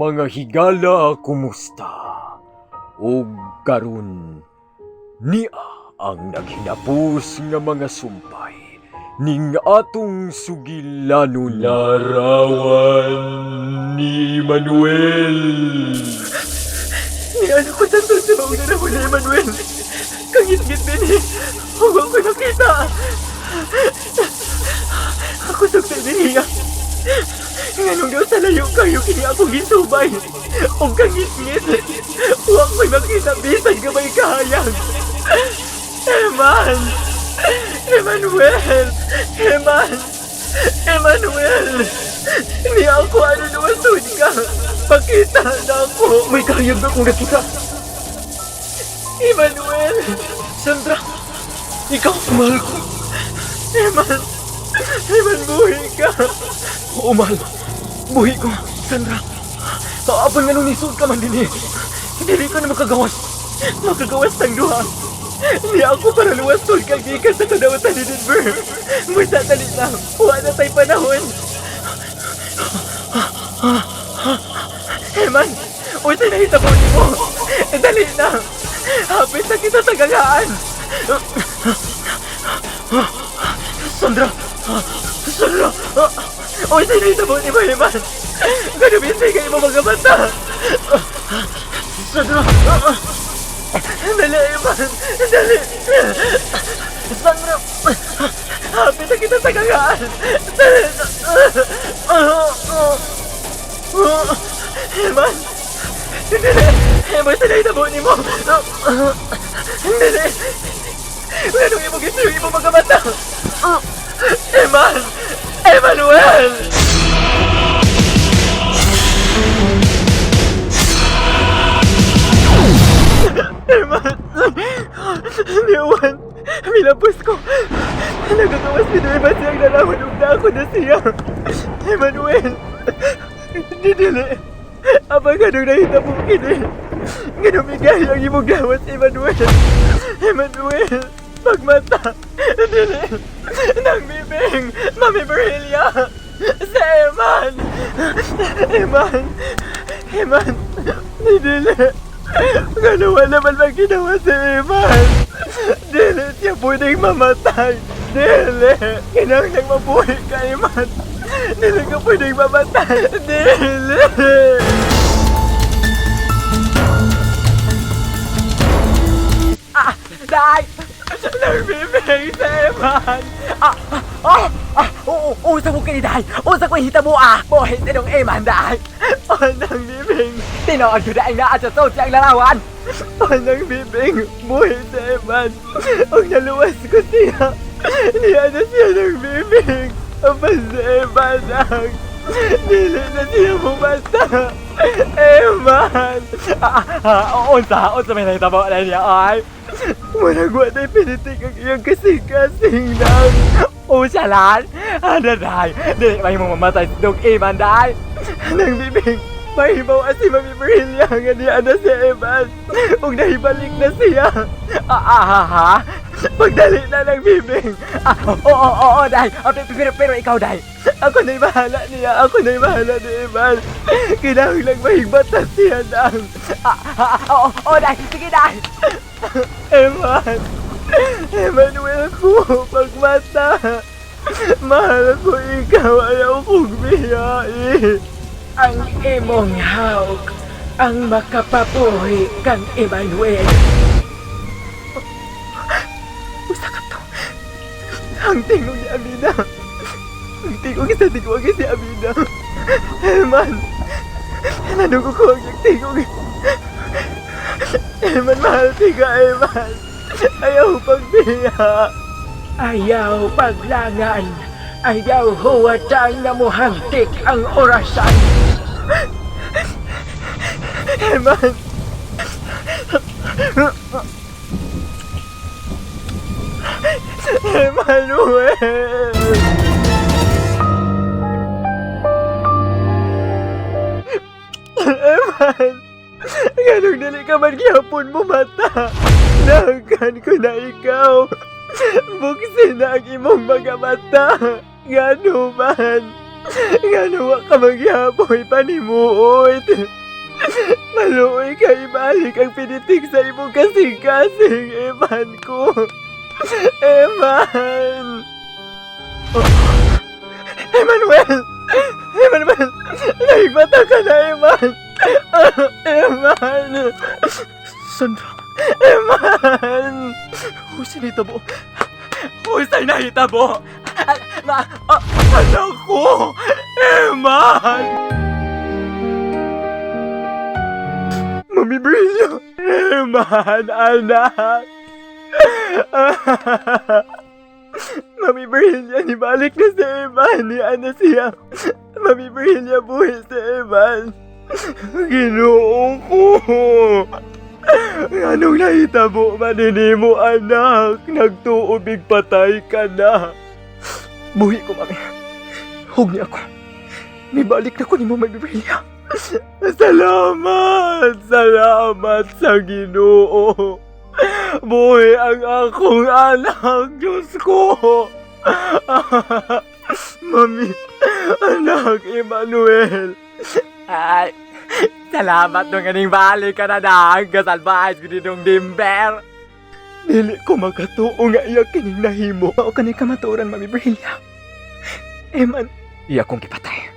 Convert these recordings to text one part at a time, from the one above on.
Mga higala, kumusta? Ug karon niya ang naghinapos nga mga sumpay ning atong sugilanon, Larawan ni Manuel. Ni ano ko sa susunod na naman ni Emmanuel. Kangit-ngit din eh. Huwag ko nakita. Ako sugtay din niya. Nganong daw sa layo kayo kini akong gisubay. O kangit-ngit. Huwag ko'y makita bisan gamay kahayag. Eman! Emmanuel! Eman! Emmanuel! Ni ako ano naman ka. Pakita na ako. May kahayag na akong nakita. Emmanuel! Sandra, ikaw ang mahal ko. Eman! Eman, buhi ka! Oo, mahal. Buhi ko, Sandra. Apan nga nung nisod ka man din eh. Dili ka na makagawas. Makagawas tang duha. Hindi ako para luwas tol kag gikan sa kadawatan ni Denver. Musa dali na. Wa na tay panahon. Eman! Uy, nahitabo nimo. Dali na. Hapit na kita sa gagaan. Sandra! Sandra! Uy, nahitabo nimo, Eman. Ganubisi kay mo mga bata. Sandra! Dali, Eman! Dali! Sandra! Hapit na kita sa gagaan! Dali! Eman! Dali! Eman, sa nahitabo nimo! Dali! Anong imong gusto yung imong mga mata? Eman! Emmanuel! Eman! Niwan! Milapos ko! Nagagawas ni Eman siyang larawan ug na ako na siya! Emmanuel! Didili! Abang anong nahitabo kini? Ganumigay ang imong gawas, Emmanuel! Emmanuel! Pagmata! Dili! Nang bibing! Mami Berelia! Sa Eman! Eman! Eman! Dili! Ganawa naman ang ginawa si Eman! Dili siya pwedeng mamatay! Dili! Kinahanglang mabuhi ka, Eman! Dili ka pwedeng mamatay! Dili! Ah! Day! Nagbibig sa Eman! Ah! Ah! Ah! Oo! Oo! Sa mong kini, Day! Usa ko hitabo ah! Buhi sa dong Eman, Day! Oh, nang bibing! Tinuod ko dahil na at sa suot siyang larawan! Oh, nang bibing! Buhi sa Eman! Ang naluwas ko siya! Niya na siya ng bibing! Apan sa Eman ang... Dili na siya bumata! Eman! Ah! Ah! Unsa! Unsa may nahitabo na niya ay! Murag wa na'y pinitik ang iyang kasing-kasing lang. O siya lan! Ano, Day? Dili may mong mamatay si Dong Eman, Day! Nang bibing, mahibaw si Mami Marilia nga niya na si Eman. Ug nahibalik na siya. Ah, ah, ha, ha? Pagdali na ng bibing. Ah, oo, oo, oo, Day! Ah, pero ikaw, Day! Ako na'y bahala niya. Ako na'y bahala ni Eman. Kinahanglang mahigbatas siya nang. Ah, ah, oo, oo, Day! Sige, Day! Eman! Emmanuel ko, pagmata. Mahal ko ikaw, ayaw kong biyain. Ang imong hawk ang makapabuhi kang Emmanuel. Usa ka to. Ang tingog ni Amina. Ang tingog sa tingog si Amina. Eman! Nanugo ko ang tingog. Eman, mahal ti ka, Eman. Ayaw pagbiya. Ayaw paglangan. Ayaw huwatang na muhangtik ang orasan. Eman! Emmanuel! Eman! Ganong dili ka man gihapon mo mata. Nangkan ko na ikaw. Buksin na ang imong mga mata. Gano man. Ngano wa ka magyapoy panimuot? Maluoy ka ibalik ang pinitik sa imong kasing-kasing, Eman ko. Eman! Oh. Emmanuel! Emmanuel! Nahigbata ka na, Eman! Eman! Sandra, Eman! husay nahitabo. Husay nahitabo. Ma, Anak ko! Eman! Mami Brillo! Eman, anak! Mami Brillo, nibalik na si Eman. Ni Ana siya. Mami Brillo, buhi si Eman. Ginoo ko! Anong nahitabo man mo, anak? Nagtuubig patay ka na. Buhi ko, mami. Hug niya ako. Nibalik na ko ni mo, Mami Brilya. Salamat! Salamat sa Ginoo! Buhi ang akong anak, Diyos ko! Mami, anak, Emmanuel! Ay, salamat nung aning balik ka na dang. Kasalbahay ko dinong dimber. Dili ko makatuo nga iya kining nahimo. Mao ka ni kamatuoran, Mami Brilya. Eman, iya kong gipatay.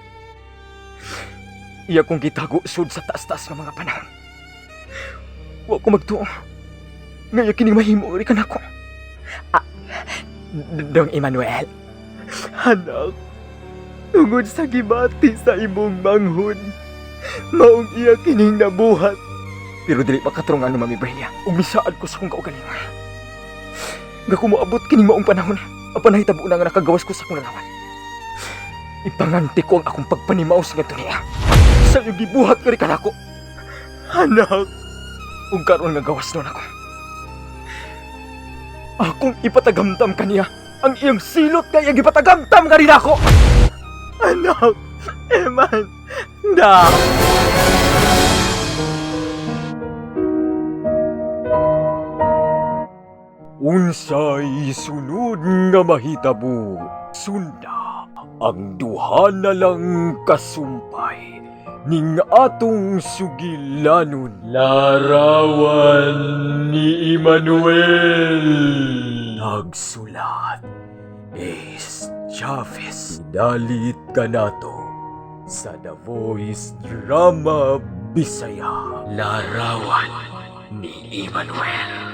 Iya kong gitago sud sa taas-taas nga mga panahon. Wa ko magtuo. Nga iya kining mahimo ri kanako. Ah, Dong Emmanuel. Anak, tungod sa gibati sa imong manghod, maong iya kining nabuhat. Pero dili makatrong ano, Mami Brilya. Ug misaad ko sa kong kaugalingon. Nga kumuabot kining maong panahon, apan nahitabo na nga nakagawas ko sa akong larawan. Ipanganti ko ang akong pagpanimaw sa ngadto niya. Sa iyong gibuhat ka rin kanako. Anak, Ug karon nga gawas nun ako. Akong ipatagamtam kaniya ang iyang silot nga iyang gipatagamtam ka rin ako. anak, Eman, da! Unsay sunod nga mahitabo, sunda ang duha na lang kasumpay ning atong sugilanon. Larawan ni Emmanuel. Nagsulat Ace Chavez. Dalit kanato sa The Voice Drama Bisaya. Larawan ni Emmanuel.